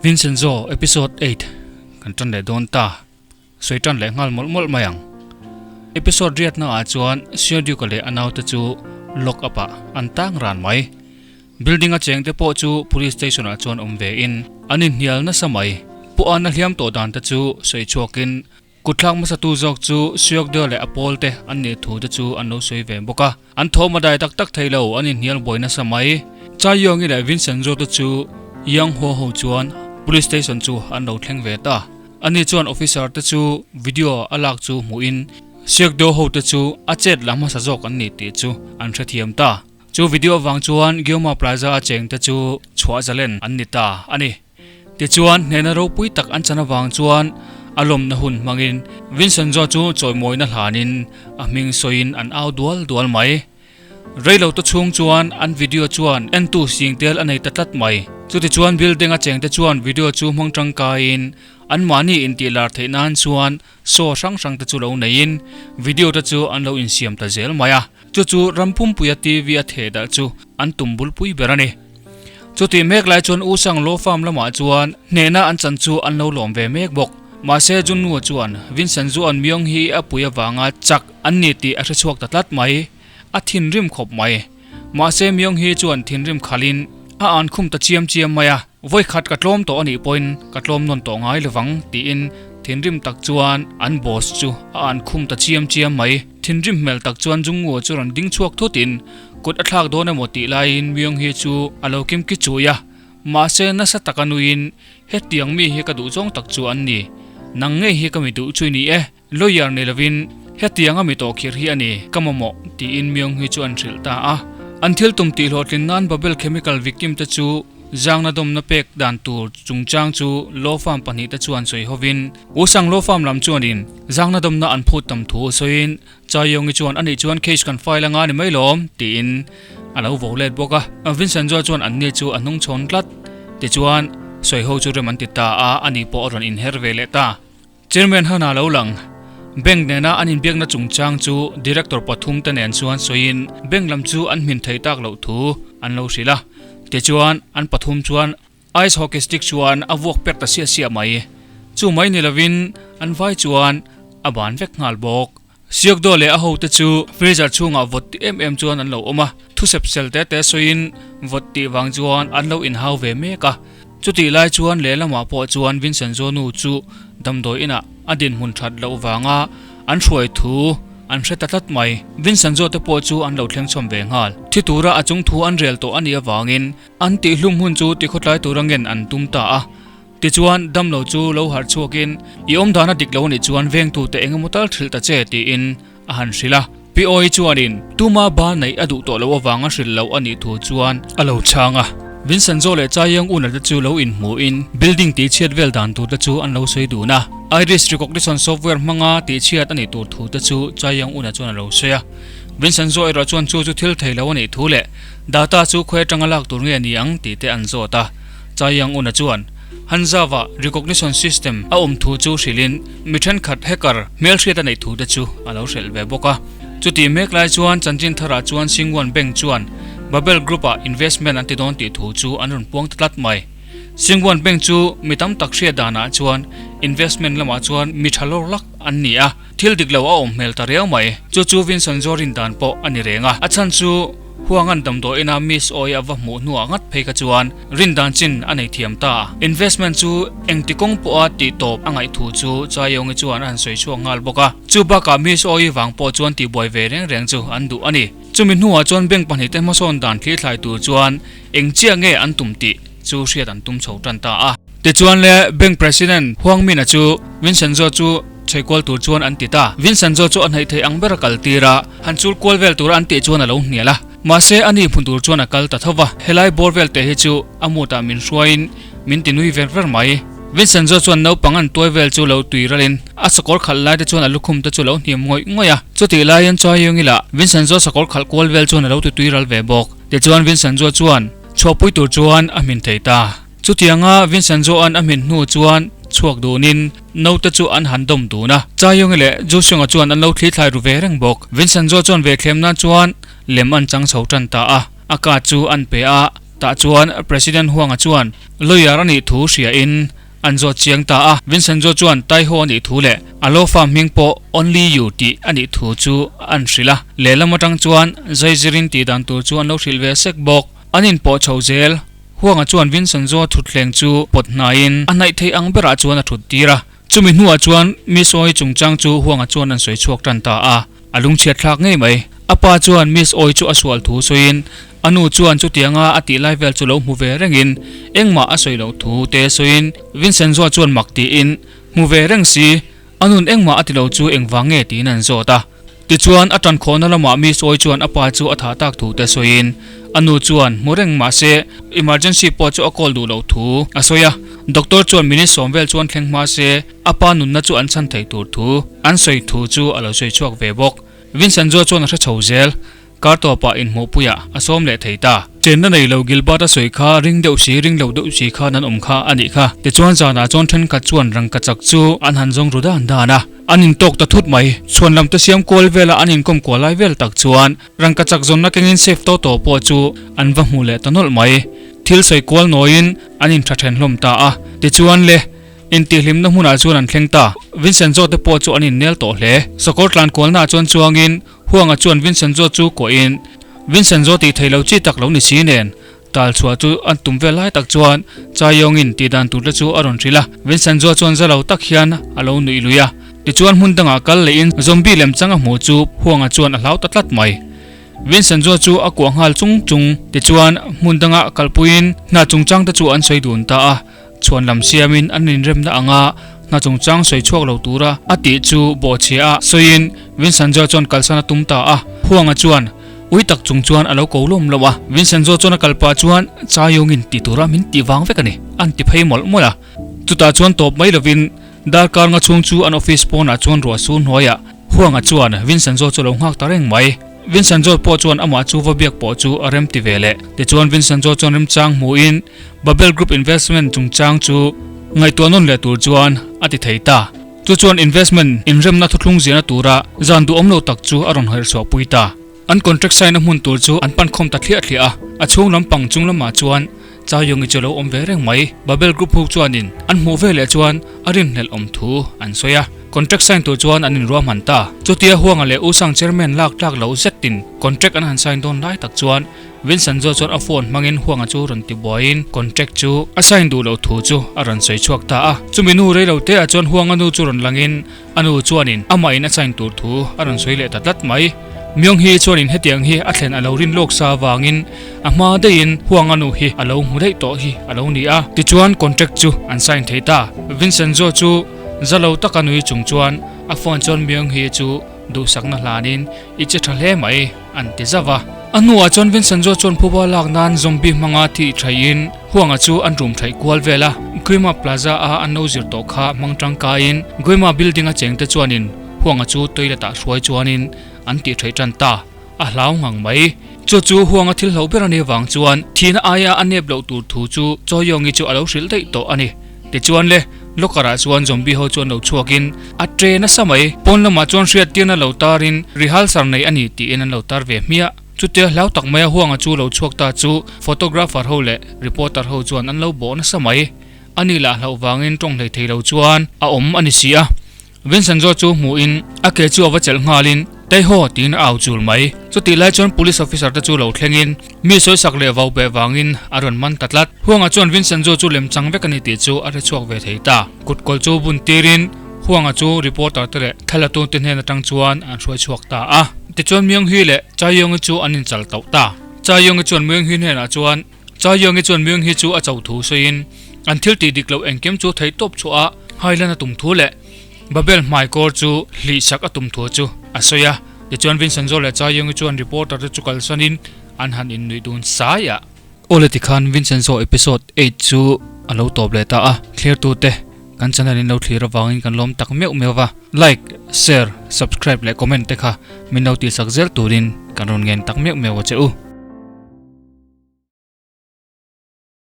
Vincenzo episode 8 kan tan leh dawn ta sawi tan leh nghal mawlh mawlh mai ang. Episode riatna ah chuan Sir Duke-a leh a naute chu lock up ah an tang ran mai. Building a cheng te pawh chu police station ah chuan awm ve in an inhnial nasa mai. Pu Anna hliam tawh dan te chu sawi chhuak in Kutthlak hmasatu zawk chu Siokdeo leh a pawlte an nih thu te chu an lo sawi ve bawk a. An thawm a dai tak tak thei lo, an inhnial buai nasa mai. Chai Yongi leh Vincent Zhou te chu Yang Huo ho chuan Police Station chu an lo thleng ve ta. Ani chuan officer te chu video a lak chu hmuhin Siokdeo ho te chu a chet la hmasa zawk an ni tih chu an hrethiam ta. Chu video avang chuan Gyoma Plaza a cheng te chu chhuah zalen an ni ta a ni. Tichuan, hnehna ropui tak an chan avang chuan a lawmna hun hmangin Vincenzo chu chawimawina hlanin a hming sawiin an au dual dual mai. Reilote chhung chuan an video chuan entu sing tel a nei ta tlat mai. Chutichuan building a chengte chuan video chu hmang tangkaiin anmahni intih lar theih nan chuan show hrang hrangte chu lo neiin video te chu an lo insiam ta zel mai a. Chu chu ram pumpuia TV a theh darh chu an tum bulpui ber a ni. Chutih mek lai chuan U Sang Law Farm lamah chuan hnehna an chan chu an lo lawm ve mek bawk. Mahse Junnu chuan Vincent Zuan Myung hi a pui avanga chak an ni tih a hre chhuak ta tlat mai. A thinrim khawp mai. Mahse Myung hi chuan thinrim khalhin a an khum ta chiam chiam mai a. Vawikhat ka tlawm tawh a nih pawhin ka tlawm nawn tawh ngai lovang tiin thinrim tak chuan an boss chu a an khum ta chiam chiam mai. Thinrim hmel tak chuan Jungwoo chu rawn ding chhuak thutin kut a thlak dawn emaw tih laiin Myung hi chu a lo kim ki chui a, mahse nasa taka nuiin hetiang mi hi ka duh zawng tak chu an ni, nang ngei hi ka mi duh chu i ni e, lawyer ni lovin hetianga mi tawh khir hi a ni ka mamawh tiin Myung hi chu an hrilh ta a. An thil tum tih hlawhtlin nan Babel Chemical victim te chu Zangna dawmna pek dan tur chungchang chu Law Firm pahnihte chuan sawi hovin, U Sang Law Firm lam chuanin zangna dawmna an phut tam thu sawiin, Chai Yongi chuan anih chuan case kan file anga ni mai lawm tiin a lo vo let bawk a. Vincent Joa chuan anni chu a hnung chhawn tlat. Tichuan, sawi ho chu rem an ti ta a, ani pawh a rawn inher ve leh ta. Chairman Hana lo lang. Bank nena an inbiakna chungchang chu Director pathum te nen chuan sawiin bank lam chu an hmin thei tak loh thu an lo hrilh a. Tichuan, an pathum chuan ice hockey stick chuan a vuak pek ta siah siah mai. Chu mai ni lovin an vai chuan a ban vek nghal bawk. Siakdaw leh a hote chu freezer chhungah vawt ti em em chuan an lo awm a, thusep sel te te sawiin vawt tih vang chuan an lo inhau ve mek a. Chutih lai chuan lehlamah pawh chuan Vincent Zonu chu damdawi inah a dinhmun that loh vanga an hruai thu an hre ta tlat mai. Vincent Zo te pawh chu an lo thleng chhawm ve nghal. Thi tura a chung thu an rel tawh a nih avangin an tihhlum hun chu tikhawtlai tura ngen an tum ta a. Tichuan, damlo chu lo harh chhuakin, I awm dana dik lo anih chuan vengtute eng emaw tal hrilh ta che, tiin a han hrilh a. Pi Awi chuanin, Tuma ba neih a duh tawh loh avanga hrilh loh anih thu chuan a lo chhang a. Vincent Zaw leh Chai Young Una te chu lo inhmuhin building tihchhiat vel dan tur te chu an lo sawi dun a. Iris recognition software hmanga tihchhiat anih tur thu te chu Chai Young Una chuan a lo sawi a. Vincent Zaw erawh chuan chu chu thil thei lo anih thu leh data chu khawi atanga lak tur nge ni ang tih te an zawt a. Chayang Una chuan Hanzava recognition system a awm thu chu hrilhin mi thenkhat hacker hmelhriat a neih thu te chu a lo hrilh ve bawk a. Chutih mek lai chuan chanchin tharah chuan Singwan Bank chuan Babel Group-ah investment an ti dawn tih thu chu an rawn puang ta tlat mai. Singwan Bank chu mi tam tak hriat danah chuan investment lamah chuan mi tha lawr lak an ni a, thil dik lo a awm hmel ta riau mai. Chu chu Vinson Zorin dan pawh a ni reng a, a chhan chu Huangan damdawiina Miss Awi a va hmuh hnuah ngat phei kha chuan rindan chin a nei thiam ta. Investment chu engti kawng pawha tih tawp a ngaih thu chu Chaiongi chuan a han sawi chhuak nghal bawk a. Chu bakah Miss Awi vang pawh chuan tihbuai ve reng reng chu an duh a ni. Chumi hnuah chuan bank pahnihte hmasawn dan thlithlai tur chuan eng chiah nge an tum tih chu hriat an tum chho tan ta a. Tichuan le Bank President Huang Mina chu Vincent Zhou chu Chheikual tur chuan an ti ta. Vincent zawk chu a hnaih theih ang ber a kal tir a, han chul kual vel tura an tih chuan a lo hnial a. Mahse, a ni hmun tur chuan a kal ta tho va, helai bawr vel teh hi chu a mutah min hruaiin min ti nui ver ver mai. Vincent zawk chuan naupang an tuai vel chu lo tui ralin a sakawr khalh lai te chuan a lukhum te chu lo hniam ngawih ngawih a. Chutih laiin Chayungi lah Vincent zawk sakawr khalh kual vel chuan a lo ti tui ral ve bawk. Tichuan Vincent zawk chuan chhuahpui tur chuan a hmin thei ta. Chutianga Vincent Joan a hmin hnu chuan chhuak dunin naute chu an han dawm dun a. Chaiyungi leh Jusunga chuan an lo thli thlai ru ve reng bawk. Vincent Jo chuan ve thlem nan chuan lem an chang chho tan ta a, a card chu an pe a. Tah chuan President Huanga chuan lawyer a nih thu hria in an zawt chiang ta a. Vincenzo chuan Taiho a nih thu leh a law firm hming pawh Only You tih a nih thu chu an hrilh a. Lehlam atang chuan Zaizirin tih dan tur chu an lo hrilh ve sek bawk. An inpawh chho zel. Huanga chuan Vincenzo thutthleng chu pawt hnaiin a hnaih theih ang berah chuan a thut tir a. Chumi hnuah chuan Miss Oi chungchang chu Huanga chuan an sawi chhuak tan ta a, a lungchhiat thlak ngei mai. A pa chuan Miss Oi chu a sual thu sawiin a nu chuan chutianga a tih lai vel chu lo hmu ve rengin engmah a sawi loh thu te sawiin Vincenzo chuan mak tiin hmu ve reng si, a nun engmah a ti lo chu engvang nge tiin an zawt a. Tichuan, a tan khawhna lamah mi sawi chuan a pa chu a thah tak thu te sawiin, a nu chuan hmu reng mah se emergency pawh chu a call duh loh thu a sawi a. Doctor chuan minute sawm vel chuan thleng hma se a pa nunna chu an chhan thei tur thu an sawi thu chu a lo sawi chhuak ve bawk. Vincenzo chuan a hre chho zel. Kar tawpah inhmuhpuiah a sawm leh thei ta. Chenna nei lo Gilbert a sawi kha ring deuh si ring lo deuh si khan an awm kha a nih kha. Tichuan zanah chuan thenkhat chuan rangkachak chu an han zawng ru dan dan a. An intawk ta thut mai. Chhuan lam te siam kual vela an inkawm kual lai vel tak chuan rangkachak zawnna kengin safe tawh tawh pawh chu an va hmu leh ta nawlh mai. Thil sawi kual nawiin an intha then hlawm ta a. Tichuan le. Intihhlimna hmunah chuan an thleng ta. Vincenzo te pawh chu an innel tawh hle. Sakawr tlan kualnaah chuan chuangin Huanga chuan Vincenzo chu kuahin, Vincenzo tih theih loh chi tak lo ni si nen, tal chhuah chu an tum vel lai tak chuan Chaiyawngin tih dan tur te chu a rawn hrilh a. Vincenzo chuan za lo tak hian a lo nuih lui a. Tichuan hmun dangah kal lehin zombie lemchang a hmuh chu Huanga chuan a hlau ta tlat mai. Vincenzo chu a kuah nghal chung chung. Tichuan hmun dangah kalpuiin hna chungchang te chu an sawi dun ta a. Chhuan lam siamin an inremna anga hna chungchang sawi chhuak lo tura a tih chu bawhchhia a sawiin Vincenzo chuan kalsan a tum ta a. Huanga chuan ui tak chung chuan a lo ko lawm lawm a. Vincenzo chuan a kal pah chuan Chaiyawngin ti tura min tih vang vek a ni an ti phei mawlh mawlh a. Chutah chuan tawp mai lovin darkar nga chhung chu an office pawnah chuan ruah sur hnuaiah Huanga chuan Vincenzo chu a lo nghak ta reng mai. Vincenzo pawh chuan amah chu va biak pawh chu a rem ti ve leh. Tichuan Vincenzo chuan remchang hmuhin Babel Group Investment chungchang chu ngaihtuah nawn leh tur chuan a ti thei ta. Chu chuan investment inremna thuthlung ziahna tura zan duhawm lo tak chu a rawn herhchhuah pui ta. An contract sign a hmun tur chu an pan khawm ta thliah thliah a, a chhung lampang chung lamah chuan Chaiyawng i chu lo awm ve reng mai. Babel Group ho chuanin an hmuh ve leh chuan a rinhlelh awm thu an sawi a, contract sign tur chuan an inruahman ta. Chutia Huanga leh Usang chairman lak tlak loh zetin contract an han sign dawn lai tak chuan Vincenzo chuan a phone hmangin Huanga chu rawn ti buaiin contract chu a sign duh loh thu chu a rawn sawi chhuak ta a. Chumi nu rei lo te ah chuan Huanga nu chu rawn langin A nu chuanin amah in a sign tur thu a rawn sawi leh ta tlat mai. Myung hi chuanin hetiang hi a thlen a lo rin lawk sa avangin a hma daihin Huang a nu hi a lo hmu daih tawh hi a lo ni a. Tichuan contract chu an sign thei ta. Vincenzo chu za lo taka nui chung chuan a phone chuan Myung hi chu duhsakna hlanin i che tha hle mai an ti zauh a. A hnuah chuan Vincenzo chuan phuba lak nan zombie hmanga thih thaihin Huanga chu an rum thaih kual vel a, Guima Plaza a an lo zir tawh kha hmang tangkaiin Guima building a chengte chuanin Huanga chu toilet ah hruai chuanin an tih thaih tan ta, a hlau ngang mai. Chu chu Huanga thil hlo ber a nih vang chuan thihna aia a nep loh tur thu chu Chawiawngi chu a lo hrilh daih tawh a ni. Tichuan le, locker ah chuan zombie ho chu an lo chhuakin a tre nasa mai, pawn lamah chuan hriattirna lo tarin rehearsal nei a ni tiin an lo tar ve hmiah. Chutia hlau tak maia Huanga chu lo chhuak ta chu photographer ho leh reporter ho chuan an lo bawh nasa mai. Ani lah hlauh vangin tawng hlei thei lo chuan a awm a ni si a. Vincenzo chu hmuhin a ke chu a va chelh nghalin Teiho tiin a au chul mai. Chutih lai chuan police officer te chu lo thlengin mi sawisak leh vau beh vangin a rawn man ta tlat. Huanga chuan Vincenzo chu lemchang vek a ni tih chu a hre chhuak ve thei ta. Kutkawl chu bun tirin Huanga chu reporter te leh thlalatu te hnen atang chuan an hruai chhuak ta a. Tichuan Myung-hee leh Chae-yong-i chu an inchal tauh ta. Chae-yong-i chuan Myung-hee hnenah chuan Chae-yong-i chuan Myung-hee chu a cho thu sawiin an thil tih dik loh engkim chu theih tawp chhuah a Highland a tum thu leh Babel hmaikawr chu hlih sak a tum thu chu a sawi a. Tichuan Vincenzo leh Chae-yong-i chuan reporter te chu kalsanin an han innuih dun sai a. Awle tikhan Vincenzo episode 8 chu a lo tawp leh ta a, thlertute kan channel in lo thlir avangin kan lawm tak meuh meuh va, like, share, subscribe leh comment te kha min lo tihsak zel turin kan rawn ngen tak meuh meuh a che u.